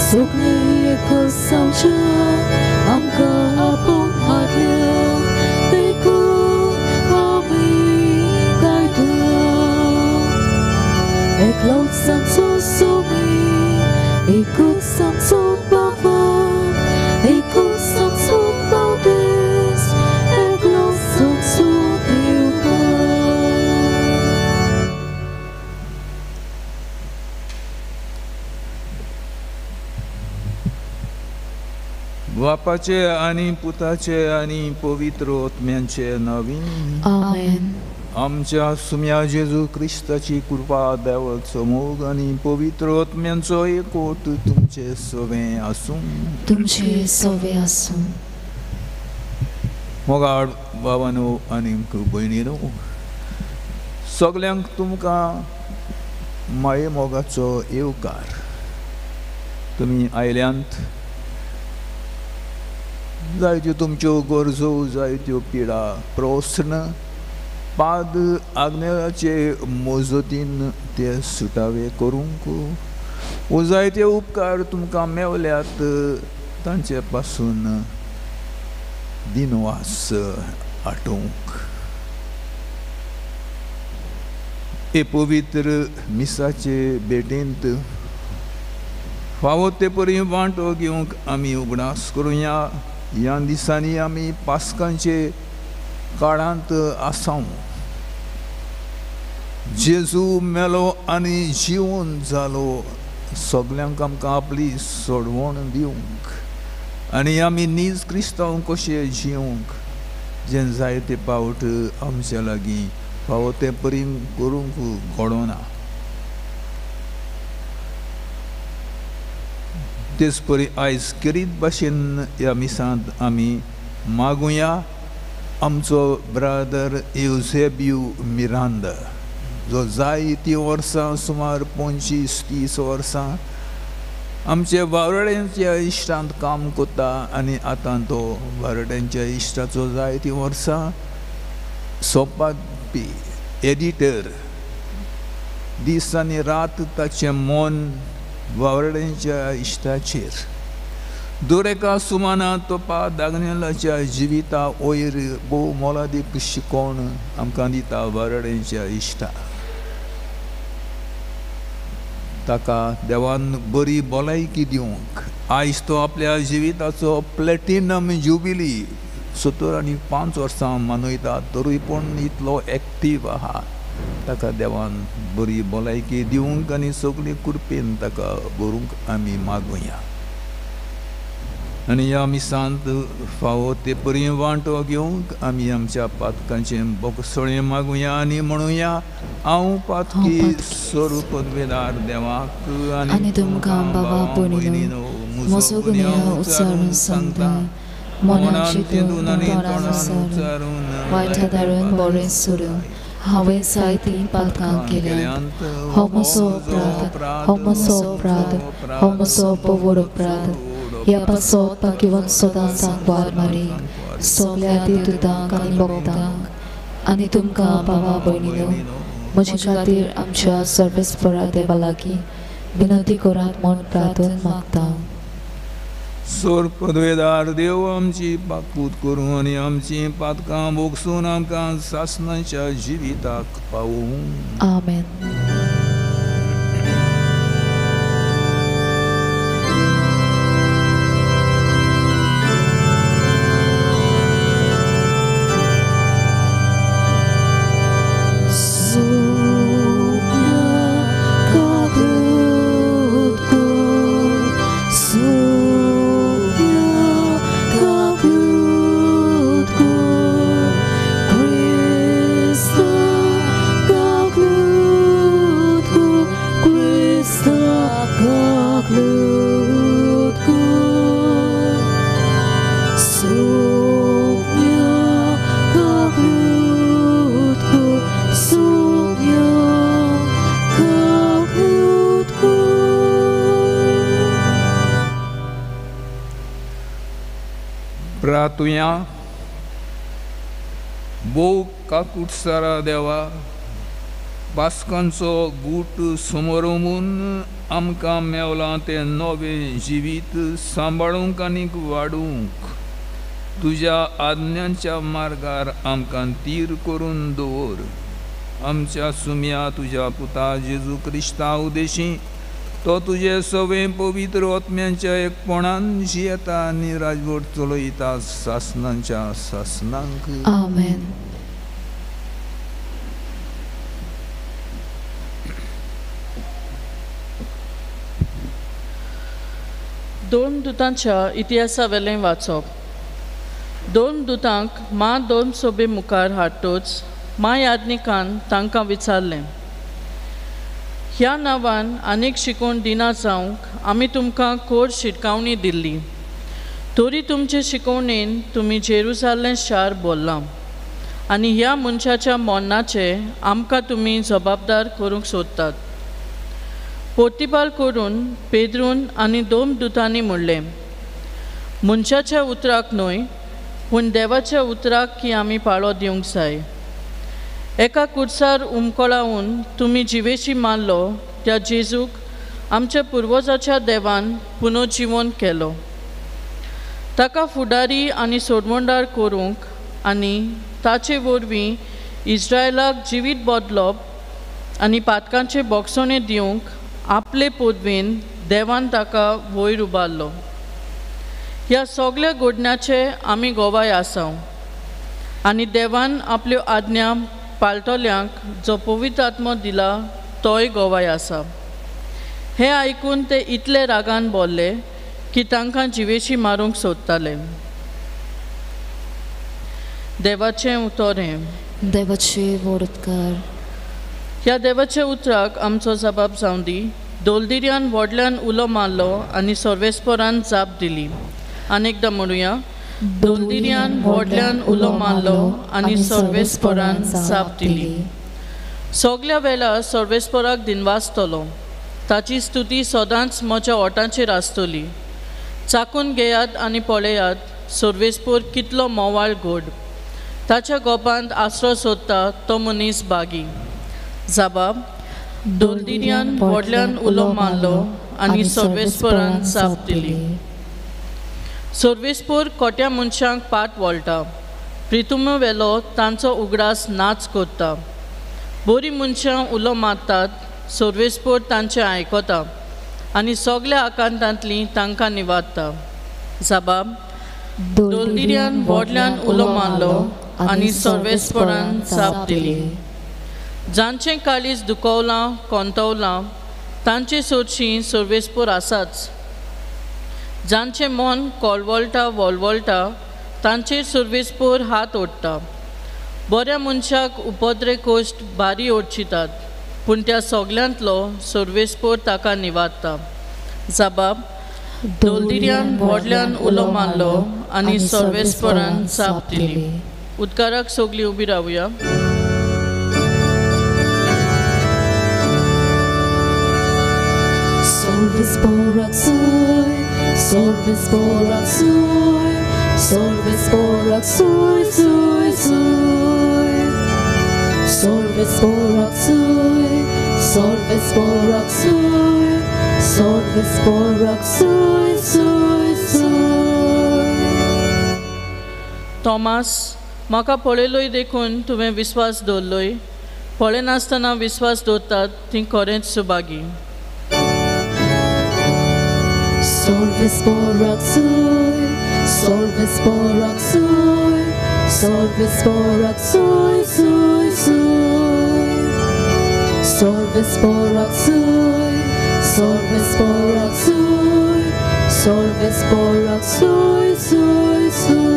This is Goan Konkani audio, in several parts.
सगळे एक जावच्या आमकां आपोवन हाडल्या देखून आमी गायता. एकलोच आमचो स्वामी, एकूच आमचो बाबा, एकूच आमचो बावदेस, एकलोच आमचो देव. बापाचे आनी पुताचे आनी पवित्र आत्म्यांचे नांवान आमेन. आमच्या सुम्या जेजू क्रिस्ताची कृपा, देवाचो मोग आनी पवित्र आत्म्यांचो एकवट तुमचे सवें आसूं. तुमचे सवे आसूं. मोगाळ बाबानो आनी भयणीनो, सगल्यांक तुमकां माये मोगाचो येवकार. तुमी आयल्यांत जायत्यो तुमच्यो गरजो, जायत्यो पिडा, प्रस्न पाद आग्नेयाचे मजतीन ते सुटावे करूंक वो जायते उपकार तुमकां मेवल्यात तांचे पासून दिनवास आटोवंक. हे पवित्र मिसाचे भेटेंत फावो ते परी वांटो घेवंक आमी उगडास करुया. ह्या दिसांनी आमी पास्कांचे काळांत आसाव. जेजू मेलो आनी जिवन जालो सगल्यांक आमकां आपली सोडवण दिवंक आनी आमी नीज क्रिस्तांव कशे जिवंक जें जायते पावट आमच्या लागीं फावो ते परी करूंक घडोना. तेच परी आयज केरीत भाशेन ह्या मिसांत आमी मागुया आमचो ब्रादर युसेबियो मिरांदा, जो जायतीं वर्सां सुमार 25-30 वर्सां आमचे वावराड्यांच्या इश्टांत काम करता आनी आतां तो वावराड्यांच्या इश्टाचो जायतीं वर्सां सोंपादपी एडिटर. दीस आनी रात ताचें मन वावराड्यांच्या इश्टाचेर. दर एका सुमाना तो पाद आग्नेलाच्या जिविता वयर भोव मोलादीक शिकोवण आमकां दिता वावराड्यांच्या इश्टा. ताका देवान बरी भलायकी दिवंक. आयज तो आपल्या जिविताचो प्लॅटिनम जुबिली 75 वर्सां मनयता, तरूय पूण इतलो एक्टीव आहा. ताका देवान बरी भलायकी दिवंक आनी सगळी कृपेन ताका भरूंक आमी मागुया. आनी ह्या मिसांत फावो ते परी वांटो घेवंक आमी आमच्या पातकांचें बोगसोळें मागुया आनी म्हणुया, हांव पातकी स्वरूप पदवेदार देवाक आनी तुमकां बाबा भयणीनो म्हजो गुन्यांव उच्चारून सांगता, मनान चिंतून तोंडान उच्चारून वायट धाडून बरें सोडून हांवें जायतीं पातकां केल्यांत. हो म्हजो अपराध, हो म्हजो अपराध, हो म्हजो व्हड अपराध. ह्या पासत भाग्यवंत सदां सांगवार मारी सगल्या देवदूतांक आनी भक्तांक आनी तुमकां बाबा भयणीनो म्हजे खातीर आमच्या सर्वेस्परा देवा लागीं विनंती करात म्हूण प्रार्थना मागता. सोर पदवेदार देव आमची पाकूत करूं आनी आमची पातकां भोगसून आमकां सासणाच्या जिविताक पावूं. आमेन. प्रातुया भोव काकुटसारा देवा, पास्कांचो गूट समोरमून आमकां मेवलां तें नवें जिवीत सांबाळूंक आनीक वाडूंक तुज्या आज्ञांच्या मार्गार आमकां तीर करून दवर. आमच्या सुम्या तुज्या पुता जेजू क्रिस्ता उदेशी तो तुजे सवे पवित्र आत्म्यांच्या एकपणान जियेता आनी राजवट चलयता सासनांच्या सासनांक. आमेन. दोन दुतांच्या इतिहासा वेलें वाचप. दोन दुतांक मां दोन सोबे मुखार हाडटोच मां याज्ञिकान तांकां विचारलें, ह्या नांवान आनीक शिकोवण दिना जावंक आमी तुमकां कोर शिटकावणी दिल्ली, तरी तुमचे शिकोवणेन तुमी जेरुजालें शार बोल्लां आनी ह्या मनशाच्या मरणाचे आमकां तुमी जबाबदार करूंक सोदतात. पोर्तिपाल करून पेद्रून आनी दोन दुतांनी म्हणलें, मनशाच्या उतराक न्हय पूण देवाच्या उतराक की आमी पाळो दिवंक जाय. एका कुर्सार उमकळावन तुमी जिवेशी मारलो त्या जेजूक आमच्या पुर्वजाच्या देवान पुनर्जिवन केलो. ताका फुडारी आनी सोडवणदार करूंक आनी ताचे वरवीं इस्रायलाक जिवीत बदलप आनी पातकांचे बोगसणे दिवंक आपले पदवेन देवान ताका वयर उबारलो. ह्या सगल्या घडण्याचे आमी गोवाय आसाव आनी देवान आपल्यो आज्ञा पाळटल्यांक जो पवित्र आत्मो दिला तोय गोवाय आसा. हें आयकून ते इतले रागान बोल्ले की तांकां जिवेशी मारूंक सोदताले. देवाचें उतर हें. देवाचे वोडकार. ह्या देवाच्या उतराक आमचो जबाब जावं दी. दोलदिर्यान व्हडल्यान उलो मारलो आनी सर्वेस्परान जाप दिली. आनी एकदां म्हणुया, दोलदिर्यान व्हडल्यान उलो मारलो आनी सर्वेस्परान जाप दिली. सगल्या वेळार सर्वेस्पराक दिनवासतलो, ताची स्तुती सदांच म्हज्या ओठांचेर आसतली. चाकून घेयात आनी पळयात सर्वेस्पर कितलो मोवाळ गोड, ताच्या गोपांत आसरो सोदता तो मनीस बागी. जबाब, दोलदिर्यान व्हडल्यान उलो मारलो आनी सर्वेस्परान जाप दिली. सर्वेस्पर कोट्या मनशांक पाट वळटा, प्रितुम वेलो तांचो उगडास नाच करता. बरीं मनशां उलो मारतात, सर्वेस्पर तांचें आयकता आनी सगल्या आकांतांतलीं तांकां निवारता. जबाब, दोलदिर्यान व्हडल्यान उलो मारलो आनी सर्वेस्परान जाप दिली. जांचें काळीज दुखवलां कोंतवलां तांचे सोदशीं सर्वेस्पर आसाच. जांचें मन कोलवोलटा वोलवोलटा तांचेर सर्वेस्पर हात ओडटा. बऱ्या मनशाक उपद्रे कोश्ट बारी ओडचितात, पूण त्या सगल्यांतलो सर्वेस्पर ताका निवारता. जबाब, दोलदिर्यान व्हडल्यान उलो मारलो आनी सर्वेस्परान जाप दिली. उदकाराक सगळीं उबी रावया. Solves sui, solves borak sui, solves borak sui, sui, sui. Solves borak sui, solves borak sui, solves borak sui, sui, sui. Thomas, म्हाका पळयलोय देखून तुवें विस्वास दवरलोय, पळयनासतना विस्वास दवरतात ती खरेंच Subhagi. Solves borak sui, solves borak sui, solves borak sui, sui, sui. Solves borak sui, solves borak sui, solves borak sui, sui, sui.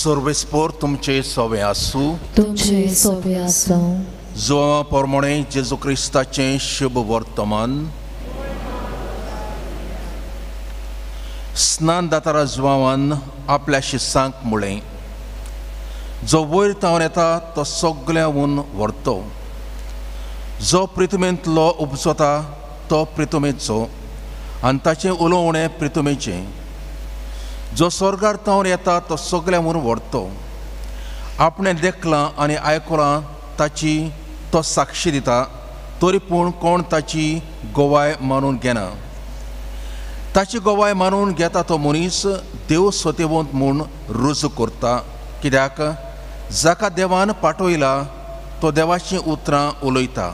सर्वेस्पोर तुमचे सवे आसूं. तुमचे सवे आसूं. जुवां प्रमाणे जेजू क्रिस्ताचें शुभ वर्तमान. स्नान दातारा जुवान आपल्या शिसांक म्हळें, जो वयर तावन येता तो सगळ्याहून व्हरतो, जो प्रितुमेंतलो उपजता तो प्रितुमेचो आनी ताचें उलोवणें प्रितुमेचें. जो स्वर्गार तावन येता तो सगळ्याहून व्हरतो. आपणें देखलां आनी आयकलां ताची तो साक्षी दिता, तरी पूण कोण ताची गवाय मानून घेना। ताची गवाय मानून घेता तो मनीस देव सत्यवंत म्हूण रुजू करता, कित्याक जाका देवान पाठयला तो देवाचीं उतरां उलयता।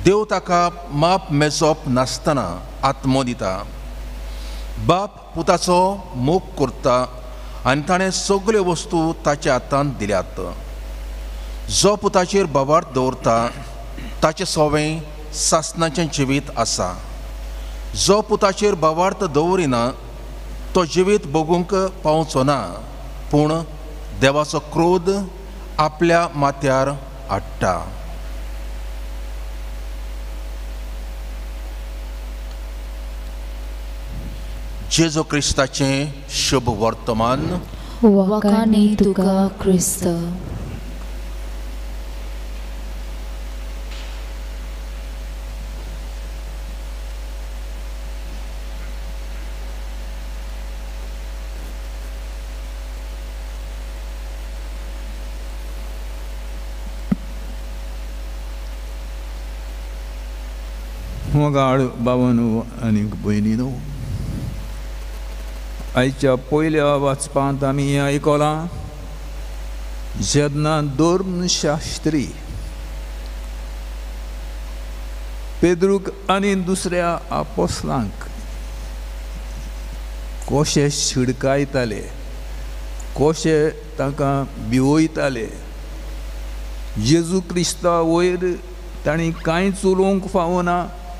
देव ताका माप मेजप नासतना आत्मो दिता। बाप पुताचो मोग करता आनी ताणें सगल्यो वस्तू ताच्या हातांत दिल्यात। जो पुताचेर भावार्थ दवरता ताचें सोवें सासणाचें जिवीत आसा। जो पुताचेर भावार्थ दवरिना तो जिवीत भोगूंक पावचो ना, पूण देवाचो क्रोध आपल्या माथ्यार हाडटा। जेजू क्रिस्ताचें शुभ वर्तमान। वाखाणी तुका क्रिस्त। मोगाळ बाबांनो आनी भयणीनो, आयच्या पयल्या वाचपांत आमी आयकलां जेन्ना धर्मशास्त्री पेद्रूक आनी दुसऱ्या आपोसलांक कशे शिडकायताले, कशे तांकां भिवयताले, जेजू क्रिस्ता वयर तांणी कांयच उलोवंक फावना,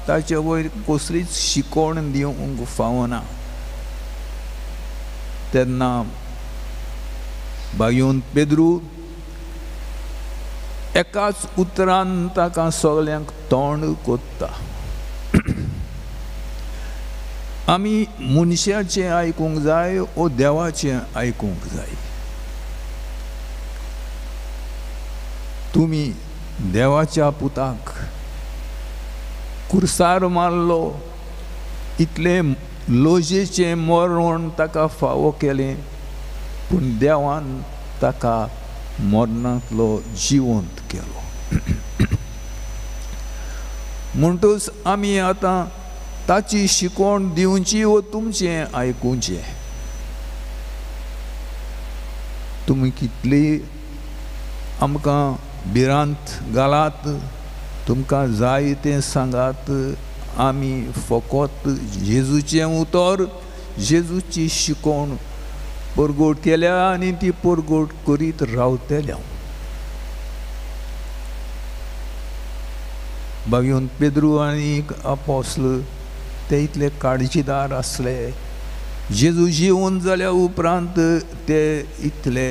ताचे वयर कसलीच शिकवण दिवंक फावना। तेन्ना बागेवन पेद्रू एकाच उतरान ताका सगल्यांक तोंड कोत्ता। आमी मनशाचें आयकूंक जाय ओ देवाचें आयकूंक जाय? तुमी देवाच्या पुताक कुर्सार मारलो, इतलें लोजेचें मरण ताका फावो केलें, पूण देवान ताका मरणांतलो जिवंत केलो। म्हणटूच आमी आतां ताची शिकवण दिवची वो तुमचें आयकुचें? तुमी कितली आमकां भिरांत घालात, तुमकां जाय तें सांगात, आमी फकत जेजूचें उतर, जेजूची शिकवण परगट केल्या आनी ती परगट करीत रावतल्या। बागेवन पेद्रू आनी आपोस्ल ते इतले काळजीदार आसले, जेजू जिवन जाल्या उपरांत ते इतले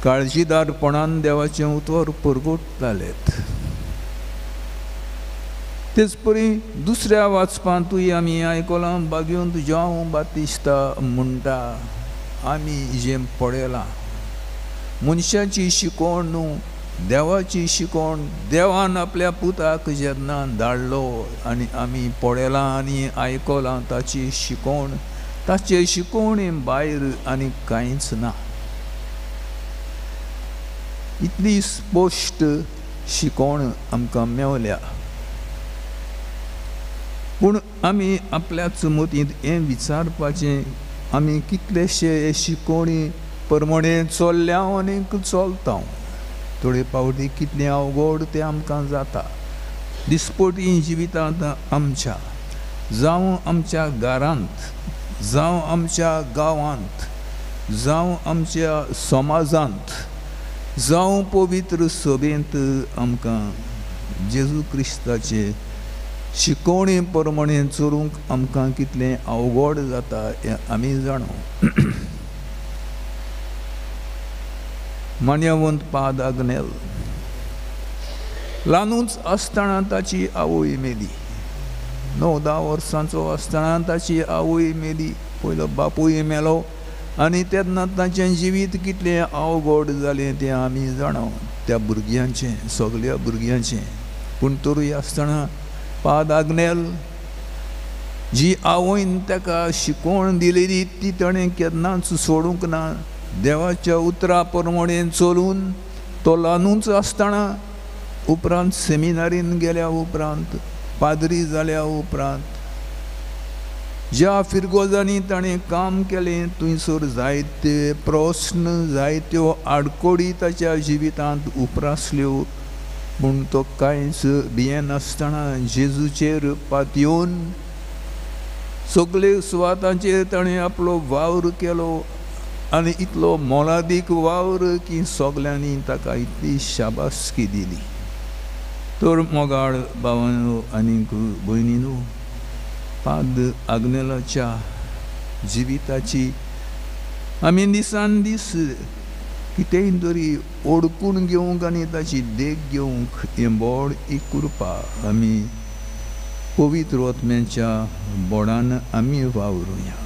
काळजीदारपणान देवाचें उतर परगटतालेत। तेच परी दुसऱ्या वाचपांतूय आमी आयकलां बागेवन जांव बातिस्ता म्हणटा, आमी जें पळयलां मनशाची शिकवण न्हू, देवाची शिकवण। देवान आपल्या पुताक जेन्ना धाडलो आनी आमी पळयलां आनी आयकलां ताची शिकवण, ताचे शिकवणे भायर आनी कांयच ना। इतली स्पश्ट शिकवण आमकां मेवल्या, पूण आमी आपल्याच मतींत हें विचारपाचें, आमी कितलेशे शिकवणी प्रमाणे चल्ल्या आनी चलता। थोडे फावटी कितलें अवघड तें आमकां जाता दिसपटी जिवितांत आमच्या, जावं आमच्या घरांत, जावं आमच्या गांवांत, जावं आमच्या समाजांत, जावं पवित्र सभेंत आमकां जेजू क्रिस्ताचे शिकवणे प्रमाणे चलूंक आमकां कितलें अवघड जाता हें आमी जाणो। मान्यवंत पाद आग्नेल ल्हानूच आसतना ताची आवय मेली, 9-10 वर्सांचो आसतना ताची आवय मेली, पयलो बापूय मेलो आनी तेन्ना ताचें जिवीत कितलें अवघड जालें तें आमी जाणा, त्या भुरग्यांचें, सगल्या भुरग्यांचें। पूण तरूय आसतना पाद आग्नेल जी आवयन ताका शिकवण दिलेली ती ताणें केन्नाच सोडूंक ना. देवाच्या उतरा प्रमाणें चलून तो ल्हानूच आसतना उपरांत सेमिनारीन गेल्या उपरांत पाद्री जाल्या उपरांत ज्या फिरगोजांनी ताणें काम केलें थंयसर जायते प्रस्न जायत्यो आडकोडी ताच्या जिवितांत उप्रासल्यो, पूण तो कांयच भियेनासतना जेजूचेर पातयेवन सगळे सुवातांचेर ताणें आपलो वावर केलो आनी इतलो मोलादीक वावर की सगल्यांनी ताका इतली शाबासकी दिली. तर मोगाळ भावानो आनीक भयणीनो, पाद आग्नेलाच्या जिविताची आमी दिसान दीस कितेंय तरी ओडकून घेवंक आनी ताची देख घेवंक हें बोड एक कृपा आमी पवित्र आत्म्याच्या बोडान आमी वावरुया.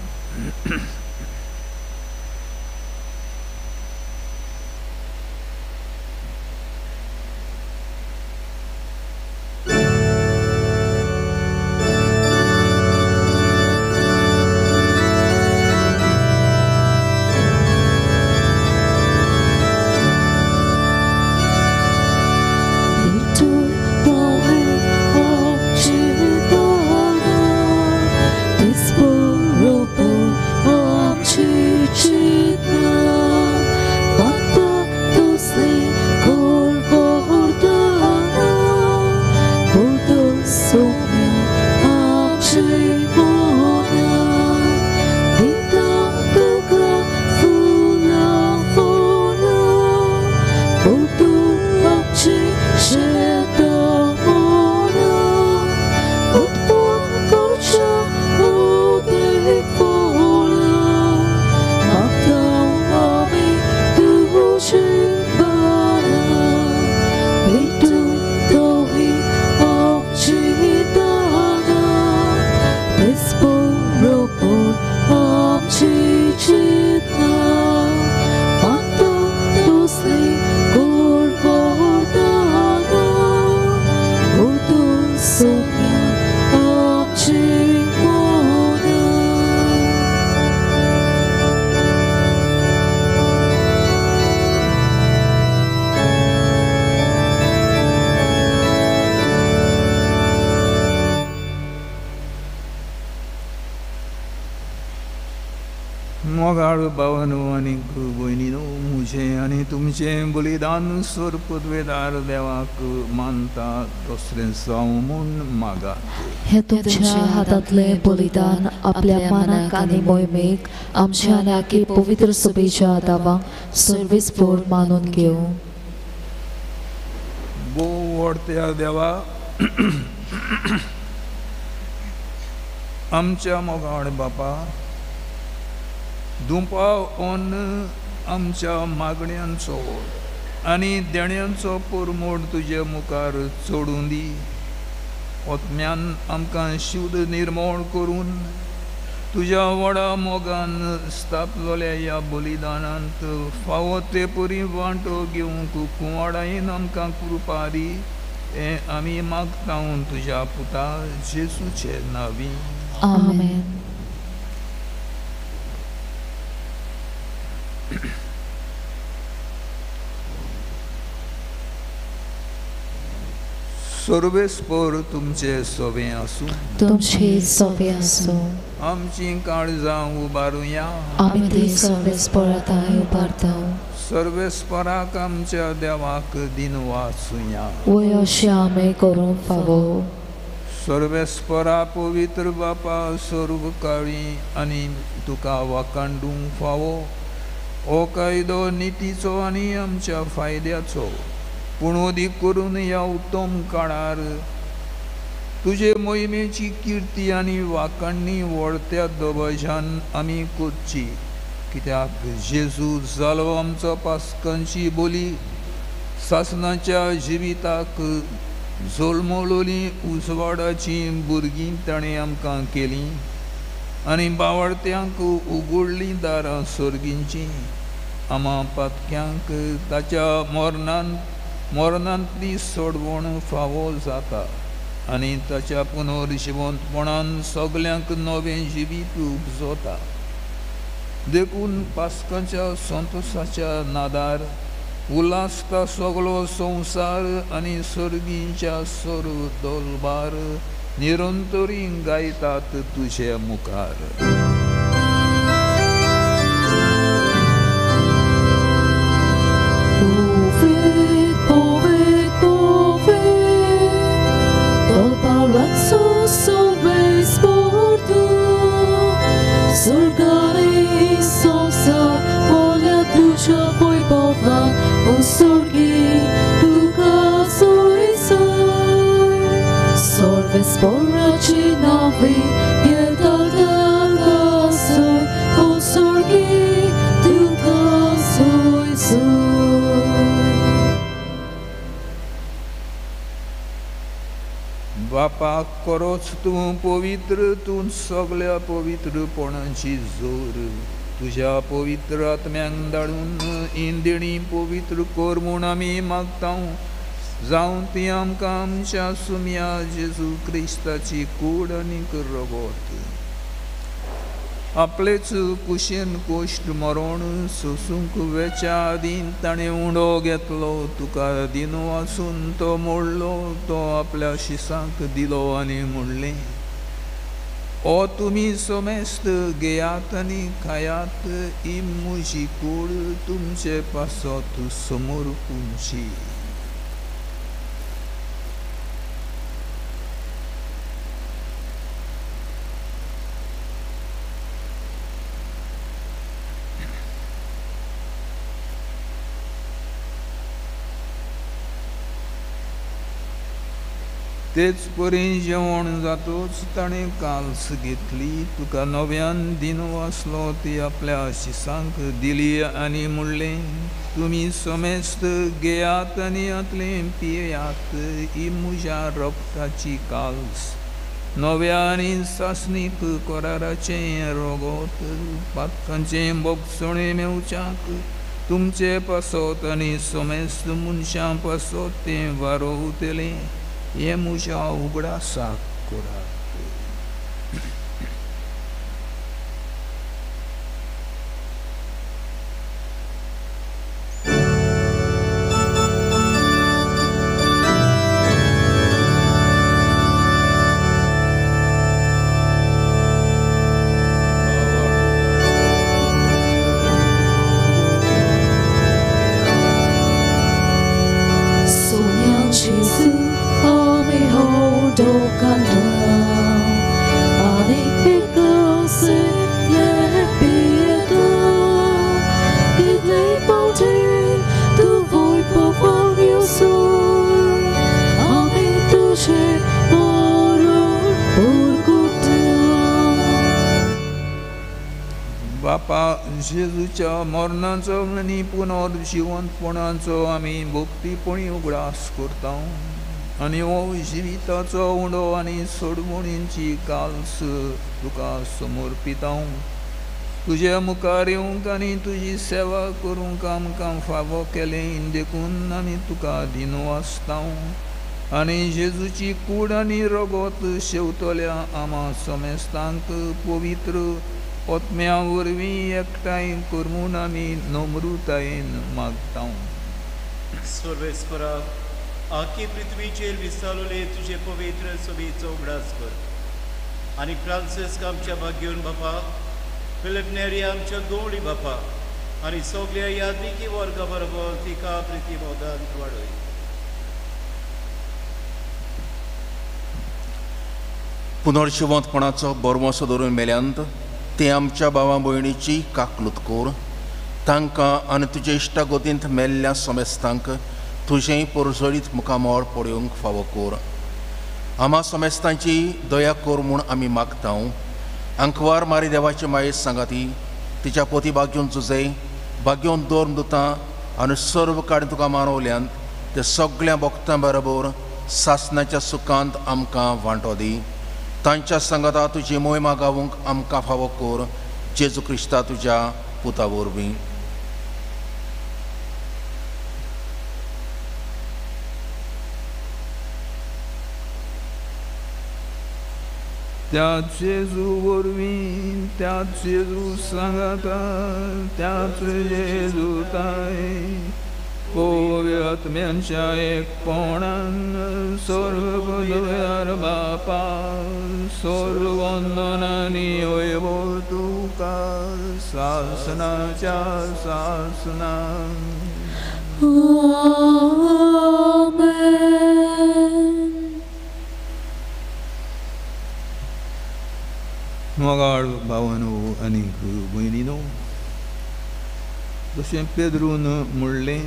मोगाळ भावानो आनीक भयणीनो, म्हजें आनी तुमचें बलिदान स्वर्गद्वेदार देवाक मानता दुसरें जावं म्हूण मागात. हे तुमच्या हातांतलें बलिदान आपल्या मानाक आनी मोहिमेक आमच्या आनी आखी पवित्र सभेच्या दावांक सर्वेस्पोर मानून घेवं. भोव व्हडत्या देवा, आमच्या मोगाळ बापा, दुपावन आमच्या मागण्यांचो आनी देण्यांचो पुरमोड तुजे मुखार चडूं दी. आत्म्यान आमकां शुद्ध निर्मोळ करून तुज्या व्हडा मोगान स्थापलोल्या ह्या बलिदानांत फावो ते परी वांटो घेवंक कुंवाडायेन आमकां कृपा दी, हें आमी मागता तुज्या पुता जेजूचे नांवी. आमेन. सर्वेस्पोर तुमचे सोबे आसूं, तुमचे सोबे आसूं. आमची काळजां उबारुया, आमी ती सर्वेस्पोरांत उबारता. सर्वेस्पोराक आमच्या देवाक दिन वाचुया, वय अशें आमी करूंक फावो. सर्वेस्पोरा पवित्र बापा, सर्व काळी आनी तुका वाकांडूंक फावो हो कायदो नितीचो आनी आमच्या फायद्याचो, पूण अदीक करून ह्या उत्तम काळार तुजे मोहिमेची किर्ती आनी वाकांणी व्हडत्या दबाज्यान आमी करची. कित्याक जेजू जालो आमचो पास्कांची बोली, सासनाच्या जिविताक जल्मलोली उजवाडाची भुरगीं ताणें आमकां केलीं आनी बावडत्यांक उगडलीं दारां सर्गींचीं. आमा पातक्यांक ताच्या मरणांतली सोडवण फावो जाता आनी ताच्या पुनर्जिवंतपणान सगल्यांक नवें जिवीत उपजता. देखून पास्काच्या संतोसाच्या नादार उल्हासता सगलो संवसार आनी सर्गींच्या सर्व दलबार निरंतरी गायतात तुजे मुखार. बापा करोच तूं पवित्र, तूं सगल्या पवित्रपणाची जोर. तुज्या पवित्र आत्म्यांक धाडून इंदिणी पवित्र कर म्हूण आमी मागता. जावं ती आमकां आमच्या सुम्या जेजू क्रिस्ताची कूड आनीक रगत. आपलेच कुशीन कोश्ट मरण सोसूंक वेच्या आदीं ताणें उंडो घेतलो. तुका दिनो आसून तो मोडलो, तो आपल्या शिसांक दिलो आनी म्हणलें, ओ तुमी समेस्त घेयात आनी खायात, ही म्हजी कूड तुमचे पासत समर्पूंची. तेच परी जेवण जातोच ताणें काल्स घेतली, तुका नव्यान दिनो आसलो ती आपल्या शिसांक दिली आनी म्हणलें, तुमी समेस्त घेयात आनी हातलें पियात, ही म्हज्या रगताची काल्स, नव्या आनी सासणीक कराराचें रगत, पातकांचें भोगसणें मेवच्याक तुमचे पासत आनी समेस्त मनशां पासत तें वारोवतलें. हें म्हज्या उगडासाक करात. बापा जेजूच्या मरणाचो आनी पुनर्जिवंतपणाचो आमी भक्तीपणी उगडास करता आनी हो जिविताचो उंडो आनी सोडवणीची काल्स तुका समर्पिता. तुज्या मुखार येवंक आनी तुजी सेवा करूंक आमकां फावो केलें देखून आमी तुका दिनो आसता आनी जेजूची कूड आनी रगत शेवतल्या आमा समेस्तांक पवित्र आत्म्या वरवीं एकठांय कर म्हूण आमी नम्रतायेन मागता. सर्वेस्परा, आखी पृथ्वीचेर विस्तारले तुजे पवित्र सभेचो उगडास कर आनी फ्रांसिस्क आमच्या भाग्योन बापा, फिलिप नेरी आमच्या गवळी बापा आनी सगल्या यादविकी वर्गा बरोबर तिका प्रिती मोदांत वाडय. पुनर्जिवंतपणाचो बरमोसो धरून मेल्यांत ते आमच्या भावा भयणीची काकलूत कर. तांकां आनी तुजे इश्टागतींत मेल्ल्या समेस्तांक तुजें परजळीत मुखामळ पळोवंक फावो कर. आमा समेस्तांची दया कर म्हूण आमी मागता. आंकवार मारी देवाची माये सांगाती तिच्या पोती भाग्योन तुजें भाग्योन दोन दुतां आनी सर्व काडून तुका मानवल्यान ते सगळ्या भक्तां बरोबर सासणाच्या सुखांत आमकां वांटो दी. तांच्या सांगाता तुजी मोहिमा गावूंक आमकां फावो कर, जेजू क्रिस्ता तुज्या पुता वरवीं. त्याच जेजू वरवीं, त्याच जेजू सांगाता, त्याच जेजू ताय पवित्र आत्म्यांच्या एकपणान सर्व पदव्यार बापा सर्व वंदनांनी वैभव तुका सासनाच्या सासनान. आमेन. मोगाळ भावानो आनी भयणीनो, जशें पेद्रून म्हणलें,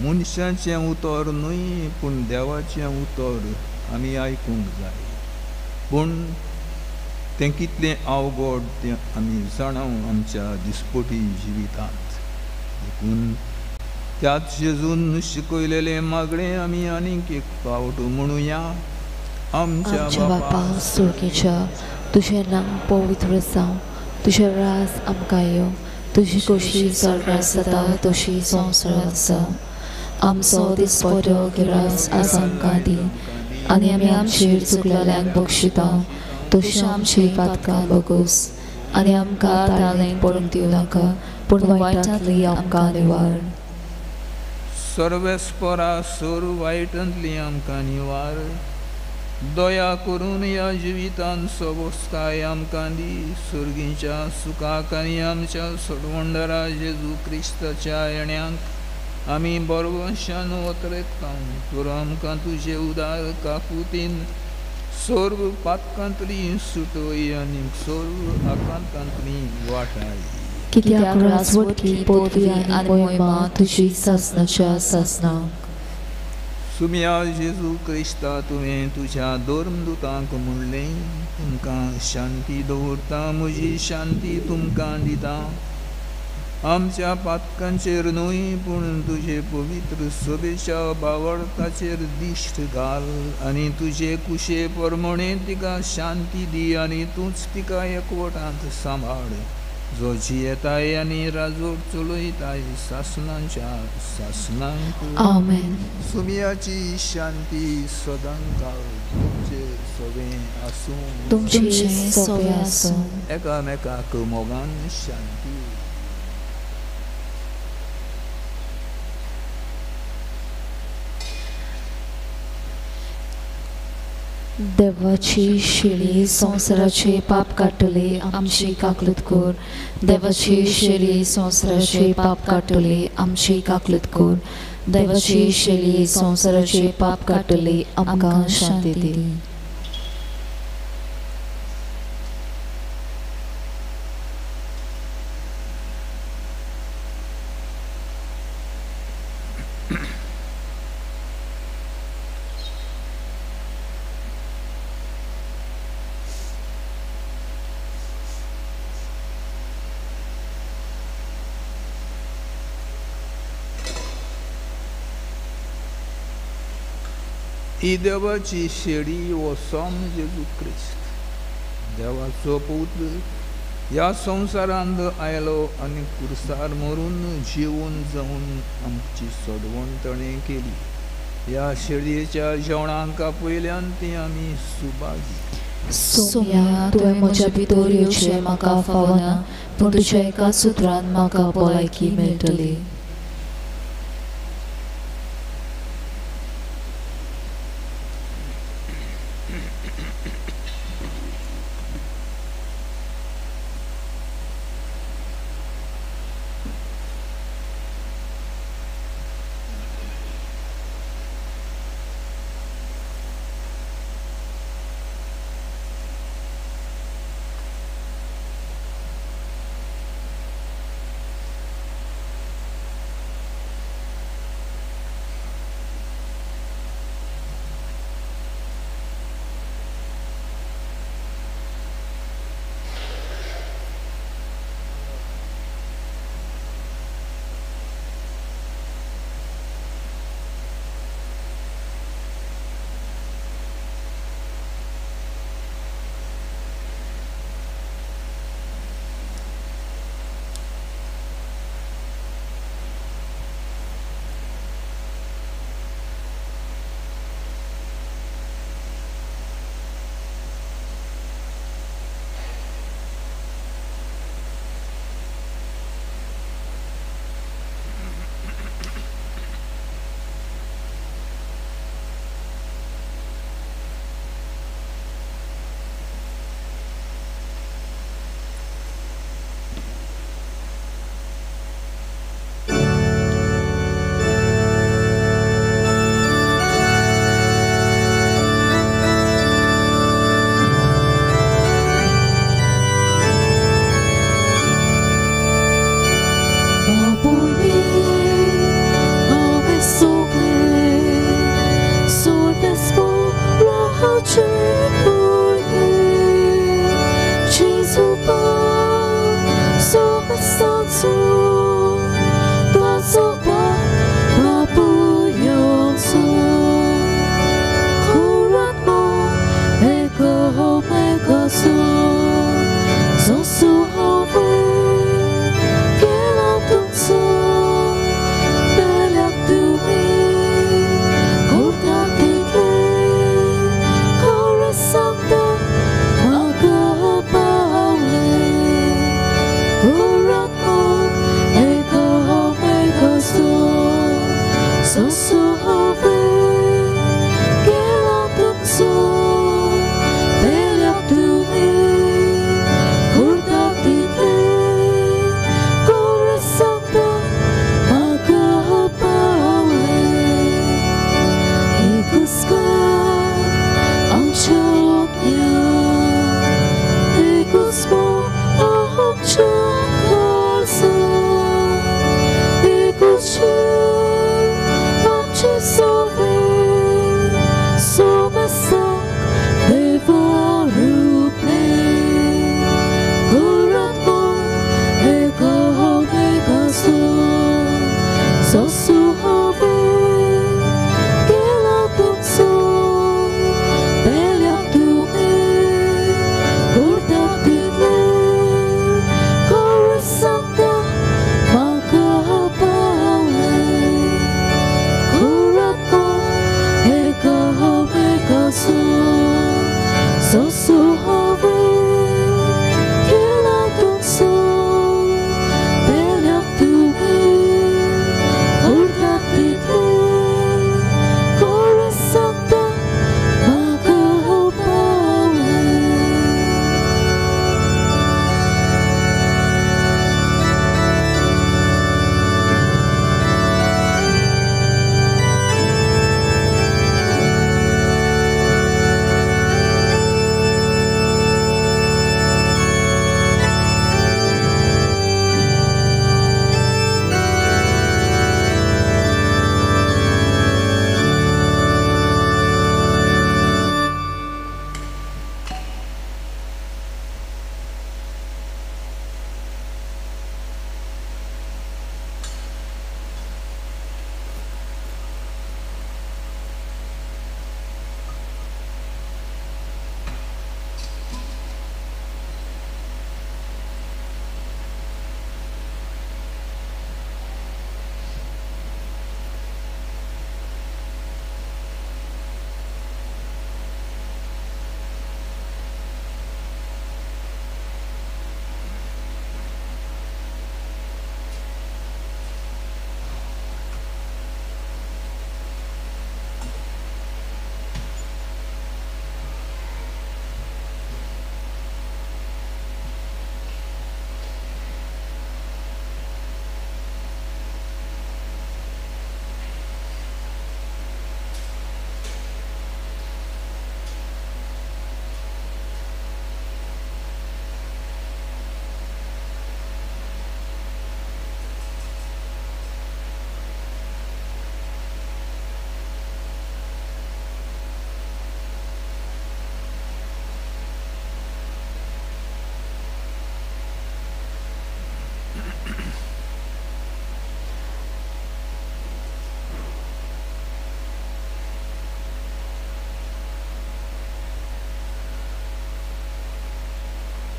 मनशाचें उतर न्हय पूण देवाचें उतर आमी आयकूंक जाय. पूण तें कितलें अवघड तें आमी जाणा आमच्या दिसपटी जिवितांत. देखून त्याच जेजून शिकयलेलें मागणें आमी आनीक एक फावट म्हणुया. आमच्या बापा सुर्गेच्या, तुजें नांव पवित्र जावं, तुजें राज आमकां येवं, तुजी खोशी स्वर्गार जाता तशी संवसारांत जावं. आमचो दिसपटो गिरास आज आमकां दी आनी आमी आमचेर चुकलेल्यांक बक्षिता तशी आमची पातकां बगोस आनी आमकां ताळें पडूंक दिवं नाका पूण वायटांतली आमकां निवार. सर्वेस्परा सर्व वायटांतली आमकां निवार. दया करून ह्या जिवितान सोबस्काय आमकां दी. सुर्गीच्या सुखाक आनी आमच्या सोडवणदारा जेजू क्रिस्ताच्या येण्यांक आमी बरवशान वतरेता. तर आमकां तुजे उदार काकुतीन सर्व पातकांतली सुटय आनी सर्व आकांतांतली वाटाय. कित्याक राजवटकी पदवी आनी मोहिमा तुजी सासनाच्या सासनाक. सुम्या जेजू क्रिस्ता, तुवें तुज्या धर्मदुतांक म्हणलें, तुमकां शांती दवरता, म्हजी शांती तुमकां दिता. आमच्या पातकांचेर न्हय पूण तुजे पवित्र सभेच्या बावडताचेर दिश्ट घाल आनी तुजे कुशे प्रमाणे तिका शांती दी आनी तूंच तिका एकवटांत सांबाळ, जो जियेताय आनी राजवट चलयताय सासनाच्या सासनांक. आमेन. सुम्याची शांती सदांकाळ तुमचे सगळें आसूं. तुमचे सोबे आसूं. एकामेकाक मोगान शांती. देवाची शेळी संवसाराचे पाप काडटली आमची काकलूत कर. देवाची शेळी संवसाराचे पाप काडटली आमची काकलूत कर. देवाची शेळी संवसाराचे पाप काडटली आमकां शांती दी. ही देवाची शेळी हो सम जेजू क्रिस्त देवाचो पूत ह्या संवसारांत आयलो आनी कुर्सार मरून जिवन जावन आमची सोडवण ताणें केली. ह्या शेळयेच्या जेवणाक पयल्यान ती आमी सुभागी. सोम्या, तुवें म्हज्या भितर येवचें म्हाका फावना पूण तुज्या एका सुत्रान म्हाका भलायकी मेळटली.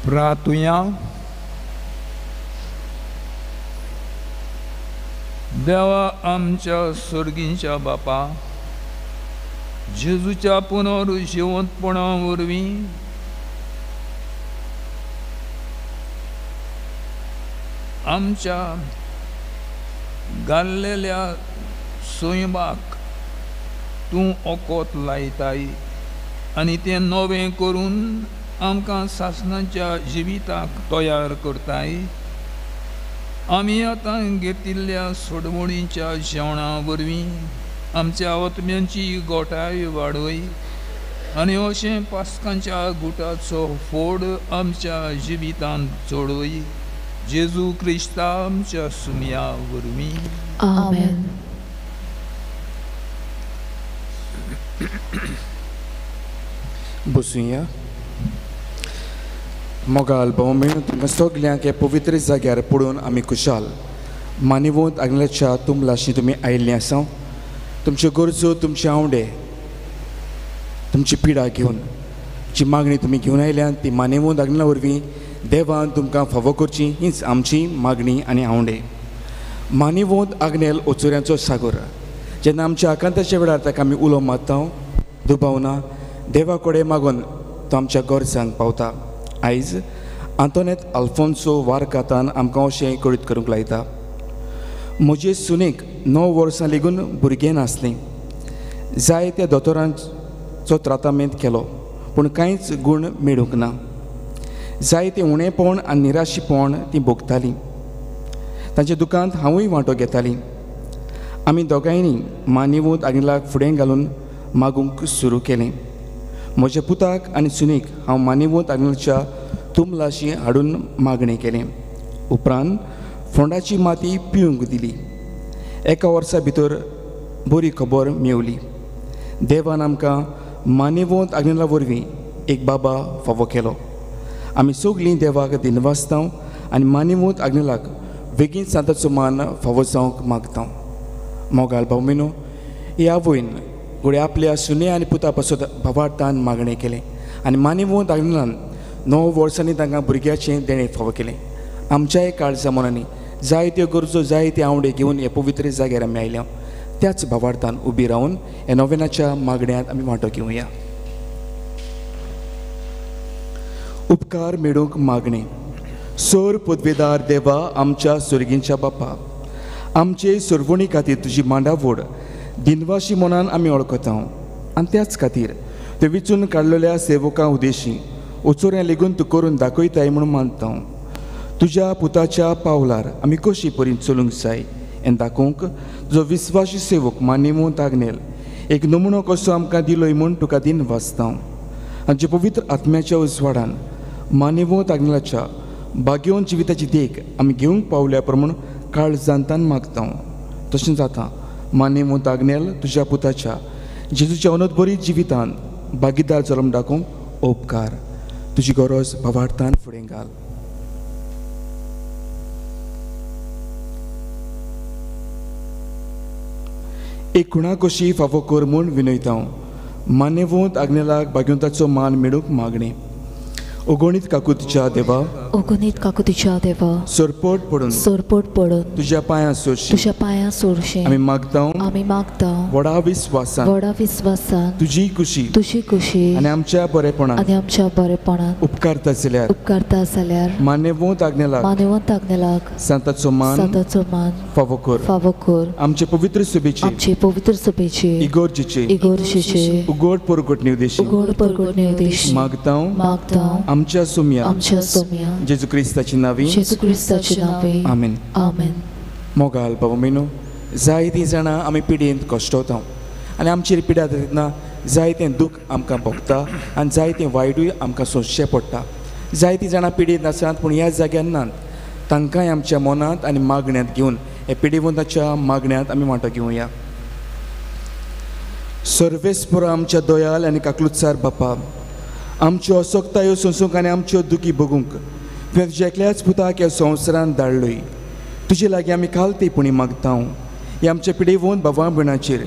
प्रातुया देवा आमच्या सर्गींच्या बापा जेजूच्या पुनरुजिवंतपणा वरवीं आमच्या घाल्लेल्या सैमाक तूं ओकोत लायताय आनी तें नवें करून आमकां सासणाच्या जिविताक तयार करताय. आमी आतां घेतिल्ल्या सोडवणीच्या जेवणा वरवीं आमच्या आत्म्यांची गोठाय वाडय आनी अशें पास्कांच्या गुटाचो फोड आमच्या जिवितांत चडय. जेजू क्रिस्ता आमच्या सुमया वरवीं. आमेन. बसुया. मोगाल भाव मेळून तुमकां सगल्यांक हे पवित्र जाग्यार पळोवन आमी खुशाल मानिवंत आग्नेलाच्या तुमलाशी तुमी आयिल्लीं आसा. तुमच्यो गरजो, तुमचे आंवडे, तुमची पिडा घेवन जी मागणी तुमी घेवन आयल्यात ती मानेवंत आग्नेला वरवीं देवान तुमकां फावो करची हीच आमची मागणी आनी आवंडे. मानेवंत आग्नेल ओचोऱ्यांचो सागर. जेन्ना आमच्या आकांताच्या वेळार ताका आमी उलो मारता दुबावना देवा कडेन मागून तो आमच्या गरजांक पावता. आयज आंतोनेत आल्फोन्सो वारकातान आमकां अशें कळीत करूंक लायता. म्हजे सुनेक 9 वर्सां लेगून भुरगें नासलें. जायत्या दोतोरांचो त्रातामेंत केलो पूण कांयच गूण मेळूंक ना. जायतें उणेपण आनी निराशीपण ती भोगतालीं. तांच्या दुकांत हांवूय वांटो घेतालीं. आमी दोगांयनी मानेवंत आग्नेलाक फुडें घालून मागूंक सुरू केलें. म्हज्या पुताक आनी सुनेक हांव मानेवंत आग्नेलाच्या तुमलाशी हाडून मागणें केलें. उपरांत फोंडाची माती पिवंक दिली. एका वर्सा भितर बरी खबर मेवली. देवान आमकां मानेवंत आग्नेला वरवीं एक बाबा फावो केलो. आमी सगळीं देवाक दिनवासता आनी मानेवंत आग्नेलाक बेगीन सांताचो मान फावो जावंक मागता. मोगाल भावमिनो, ह्या आवयन घडये आपल्या सुने आनी पुता पासत भावार्थान मागणें केलें आनी मानेवंत आग्नेलान 9 वर्सांनी तांकां भुरग्याचें देणें फावो केलें. आमच्याय काळजा मनांनी जायत्यो गरजो जायते आवडे घेवन हे पवित्र जाग्यार आमी आयल्या. त्याच भावार्थान उबी रावन ह्या नोवेनाच्या मागण्यांत आमी वांटो घेवया. उपकार मेळूंक मागणें. सोर पदवेदार देवा आमच्या सुर्गींच्या बापा, आमचे सुरवणी खातीर तुजी मांडावड दिनवाशी मनान आमी वळखता आनी त्याच खातीर त्यो विचून काडलेल्या सेवकां उदेशी ओचोऱ्यां लेगून तूं करून दाखयताय म्हणून मानता. तुज्या पुताच्या पावलार आमी कशी परी चलूंक जाय हें दाखोवंक तुजो विस्वाशी सेवक मानेवंत आग्नेल एक नमुनो कसो आमकां दिलोय म्हूण तुका दिन वाचता. आमचे पवित्र आत्म्याच्या उजवाडान मानेवंत आग्नेलाच्या भाग्यवंत जिविताची देख आमी घेवंक पावल्या प्रमाण काळ जाणतान मागता. तशें जाता मानेवंत आग्नेल तुज्या पुताच्या जेजूच्या अनोदबरी जिवितान भागीदार जल्म दाखोवंक उपकार. तुजी गरज भावार्थान फुडें घाल. एक खुणा कशी फावो कर म्हूण विनयता. मानेवंत आग्नेलाक भाग्यवंताचो मान मेळूंक मागणें. ओगणीत काकुतीच्या देवा, ओगणीत काकुतीच्या देवा, सरपट पडून, सरपट पडून तुज्या पांयां सोरशी, तुज्या पांयां सोरशी आमी मागता, आमी मागता व्हडा विस्वासान, व्हडा विस्वासान तुजी खुशी, तुजी खुशी आनी आमच्या बरेपणान, आनी आमच्या बरेपणान उपकारता जाल्यार, उपकारता जाल्यार मानेवंत आग्नेलाक, मानेवंत आग्नेलाक सांताचो मान, सांताचो मान फावो कर, फावो कर. आमचे पवित्र सभेचे, आमचे पवित्र सभेचे इगोर्जेचे, इगोर्जेचे उगड परगटणे उद्देशी, उगड परगटणे उद्देशी मागता, मागता आमच्या सोम्या, आमच्या सोम्या जेजू क्रिस्ताची नावी, जेजू क्रिस्ताची नावी. आमेन. आमेन. मोगाल बाबा मेनू, जायतीं जाणां आमी पिडेंत कश्टवता आनी आमचेर पिडा जातना जायतें दूख आमकां भोगता आनी जायतें वायटूय आमकां सोंसचें पडटा. जायतीं जाणां पिडेंत आसात पूण ह्या जाग्यार नात. तांकांय आमच्या मनांत आनी मागण्यांत घेवन हे पिडेवंताच्या मागण्यांत आमी वांटो घेवया. सर्वेस्पर आमच्या दयाल आनी काकलुत्सार बापा, आमच्यो असक्तायो सोंसूंक आनी आमच्यो दुखी भोगूंक तुवें तुज्या एकल्याच पुताक ह्या संवसारांत धाडलोय. तुजे लागीं आमी खालतेपणी मागता. ह्या आमच्या पिडेवंत भावा भयणाचेर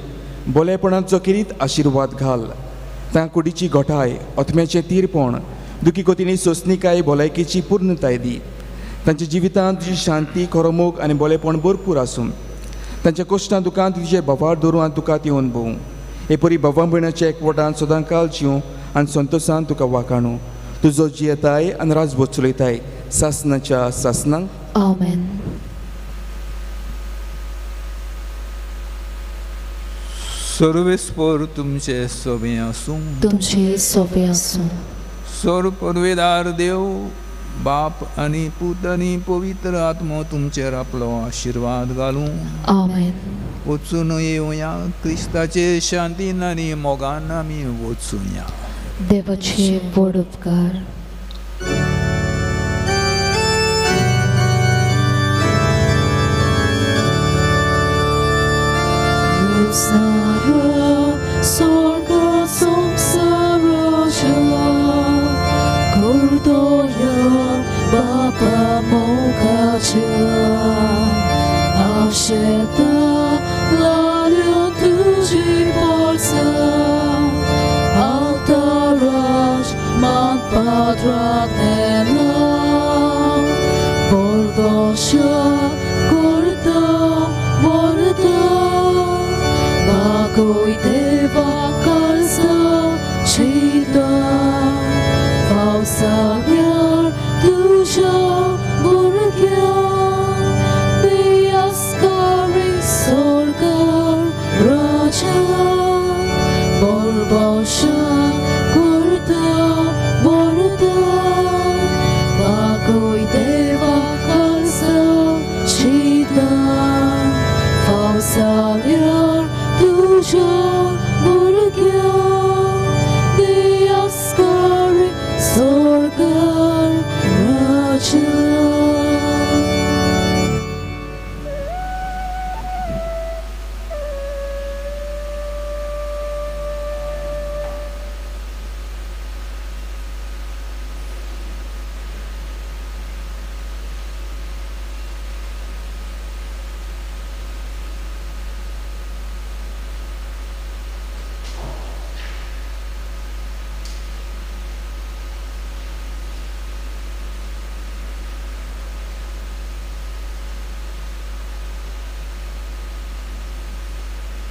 बोलेपणाचो खेरीत आशिर्वाद घाल. तांकां कुडीची घटाय, आत्म्याचें तीरपण, दुखी गतींनी सोंसणीकाय, भलायकेची पूर्णताय दी. तांच्या जिवितांत तुजी शांती, खरो मोग आनी बोलेपण भरपूर आसूं. तांच्या कश्टां दुकान तुजे भावार धरूं आनी तुका ती अणभवूं. हे परी भावा भयणाच्या एकवटान सदांकाल जिवूं आनी संतोशान तुका वाखाणू. तुजो जियेताय आनी राजबोध चलयताय सासनाच्या सासनाक. आमेन. सर्वेस्पर तुमचे सोबे आसूं, तुमचे सोबे आसूं. सोर पदवेदार देव बाप आनी पूत आनी पवित्र आत्मो तुमचेर आपलो आशिर्वाद घालूं. आमेन. वचून येवया क्रिस्ताचे शांतीन आनी मोगान आमी वचुया. देवाचे व्हड उपकार. Padragnela Borgosha Gorda Borda Bagoy